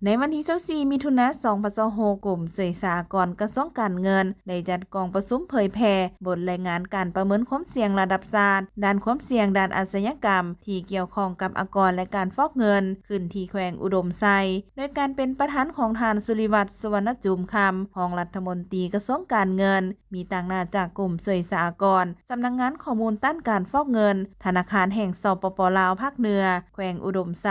ໃນວັນທີຊາວສີ່ ມິຖຸນາ ສອງພັນຊາວຫົກ ກົມສ່ວຍສາອາກອນ ກະຊວງການເງິນ ໄດ້ຈັດກອງປະຊຸມເຜີຍແຜ່ບົດລາຍງານການປະເມີນຄວາມສ່ຽງລະດັບຊາດ ດ້ານຄວາມສ່ຽງດ້ານອາຊະຍາກຳ ທີ່ກ່ຽວຂ້ອງກັບອາກອນ ແລະ ການຟອກເງິນ ຂຶ້ນທີ່ແຂວງອຸດົມໄຊ ໂດຍການເປັນປະທານຂອງທ່ານ ສຸລິວັດ ສຸວັນນະຈູມຄຳ ຮອງລັດຖະມົນຕີກະຊວງການເງິນ, ມີຕາງໜ້າຈາກກົມສ່ວຍສາອາກອນ, ສຳນັກງານຂໍ້ມູນຕ້ານການຟອກເງິນ, ທະນາຄານແຫ່ງ ສປປ ລາວ ພາກເໜືອ, ແຂວງອຸດົມໄຊ,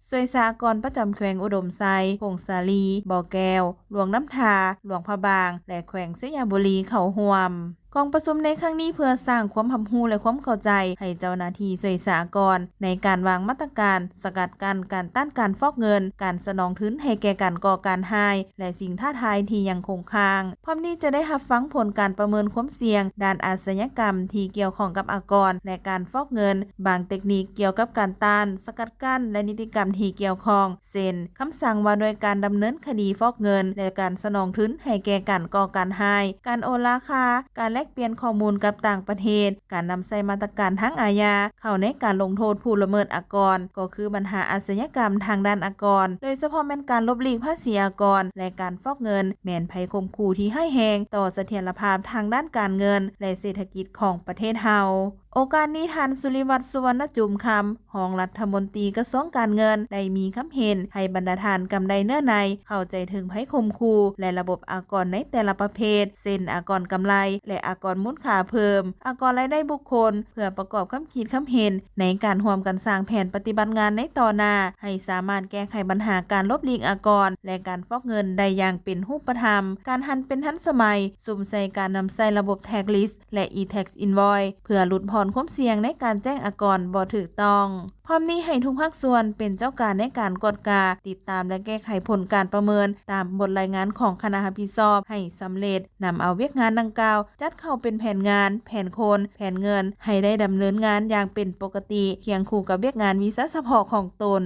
ສ່ວຍສາອາກອນປະຈຳແຂວງອຸດົມໄຊ, ຜົ້ງສາລີ, ບໍ່ແກ້ວ, ຫຼວງນ້ຳທາ, ຫຼວງພະບາງ ແລະ ແຂວງໄຊຍະບູລີ ເຂົ້າຮ່ວມ. ກອງປະຊຸມໃນຄັ້ງນີ້ເພື່ອສ້າງຄວາມຮັບຮູ້ ແລະ ຄວາມເຂົ້າໃຈໃຫ້ເຈົ້າໜ້າທີ່ສ່ວຍສາອາກອນ ໃນການວາງມາດຕະການສະກັດກັ້ນການຕ້ານການຟອກເງິນ, ການສະໜອງທຶນໃຫ້ແກ່ການກໍ່ການຮ້າຍ ແລະ ສິ່ງທ້າທາຍທີ່ຍັງຄົງຄ້າງ. ພ້ອມນີ້ຈະໄດ້ຮັບຟັງຜົນການປະເມີນຄວາມສ່ຽງດ້ານອາຊະຍາກຳທີ່ກ່ຽວຂ້ອງກັບອາກອນ ແລະ ການຟອກເງິນ, ບາງເຕັກນິກກ່ຽວກັບການຕ້ານ, ສະກັດກັ້ນ ແລະ ນິຕິກຳທີ່ກ່ຽວຂ້ອງ ເຊັ່ນ ຄຳສັ່ງວ່າດ້ວຍການດຳເນີນຄະດີຟອກເງິນ ແລະ ການສະໜອງທຶນໃຫ້ແກ່ການກໍ່ການຮ້າຍ, ການໂອນລາຄາ, ການແລກປ່ຽນຂໍ້ມູນກັບຕ່າງປະເທດ, ການນຳໃຊ້ມາດຕະການທາງອາຍາເຂົ້າໃນການລົງໂທດຜູ້ລະເມີດອາກອນ ກໍຄືບັນຫາອາຊະຍາກຳທາງດ້ານອາກອນ, ໂດຍສະເພາະແມ່ນການຫຼົບຫຼີກພາສີອາກອນ ແລະ ການຟອກເງິນ ແມ່ນໄພຂົ່ມຂູ່ທີ່ຮ້າຍແຮງຕໍ່ສະຖຽນລະພາບທາງດ້ານການເງິນ ແລະ ເສດຖະກິດຂອງປະເທດເຮົາ. ໂອກາດນີ້ ທ່ານ ສຸລິວັດ ສຸວັນນະຈູມຄຳ ຮອງລັດຖະມົນຕີກະຊວງການເງິນ ໄດ້ມີຄຳເຫັນໃຫ້ບັນດາທ່ານກຳໄລເນື້ອໃນ ເຂົ້າໃຈເຖິງໄພຂົ່ມຂູ່ ແລະ ລະບົບອາກອນໃນແຕ່ລະປະເພດ ເຊັ່ນ ອາກອນກຳໄລ ແລະ ອາກອນມູນຄ່າເພີ່ມ, ອາກອນລາຍໄດ້ບຸກຄົນ ເພື່ອປະກອບຄຳຄິດຄຳເຫັນໃນການຮ່ວມກັນສ້າງແຜນປະຕິບັດງານໃນຕໍ່ໜ້າ ໃຫ້ສາມາດແກ້ໄຂບັນຫາການຫຼົບຫຼີກອາກອນ ແລະ ການຟອກເງິນໄດ້ຢ່າງເປັນຮູບປະທຳ, ການຫັນເປັນທັນສະໄໝ, ສຸມໃສ່ການນຳໃຊ້ລະບົບ Tax List ແລະ e-tax invoice ເພື່ອຫຼຸດຜ່ອນຄວາມສ່ຽງໃນການແຈ້ງອາກອນບໍ່ຖືກຕ້ອງ. ພ້ອມນີ້ໃຫ້ທຸກພາກສ່ວນເປັນເຈົ້າການໃນການກວດກາ, ຕິດຕາມ ແລະ ແກ້ໄຂຜົນການປະເມີນຕາມບົດລາຍງານຂອງຄະນະຮັບຜິດຊອບໃຫ້ສຳເລັດ, ນຳເອົາວຽກງານດັ່ງກ່າວຈັດເຂົ້າເປັນແຜນງານ, ແຜນຄົນ, ແຜນເງິນ ໃຫ້ໄດ້ດຳເນີນງານຢ່າງເປັນປົກກະຕິ ຄຽງຄູ່ກັບວຽກງານວິຊາສະເພາະຂອງຕົນ.